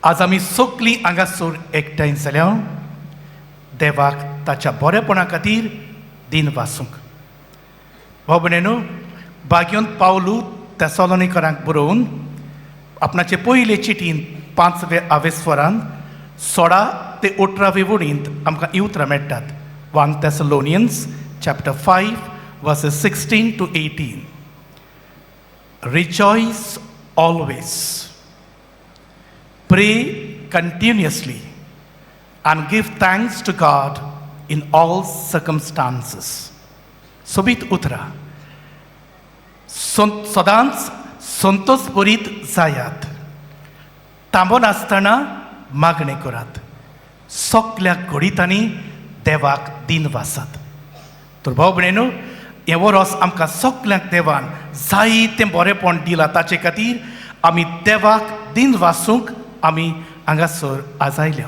आज आमी सगलीं हांगासर एकठांय जाल्या देवाक ताच्या बरेपणा खातीर दिन वासूंक. भाव भयणीनो, भाग्यवंत पावलू तेसोलोनिकरांक बरोवन आपणाचे पयले चिटीन पांचवे आवेस्वरान 16 ते 18वे वळींत आमकां ही उतरां मेळटात. 1 Thessalonians chapter 5, verses 16 to 18. Rejoice always, pray continuously, and give thanks to God in all circumstances. सोबीत उतरां. सदांच संतोष भरीत जायात, थांबनासतना मागणें करात, सगल्या घडितांनी देवाक दिन वासात. तर भाव भयणीनो, हें वरोस आमकां सगल्यांक देवान जायतें बरेंपण दिलां. ताचे खातीर आमी देवाक दिन वासूंक आमी हांगासर आज आयल्या.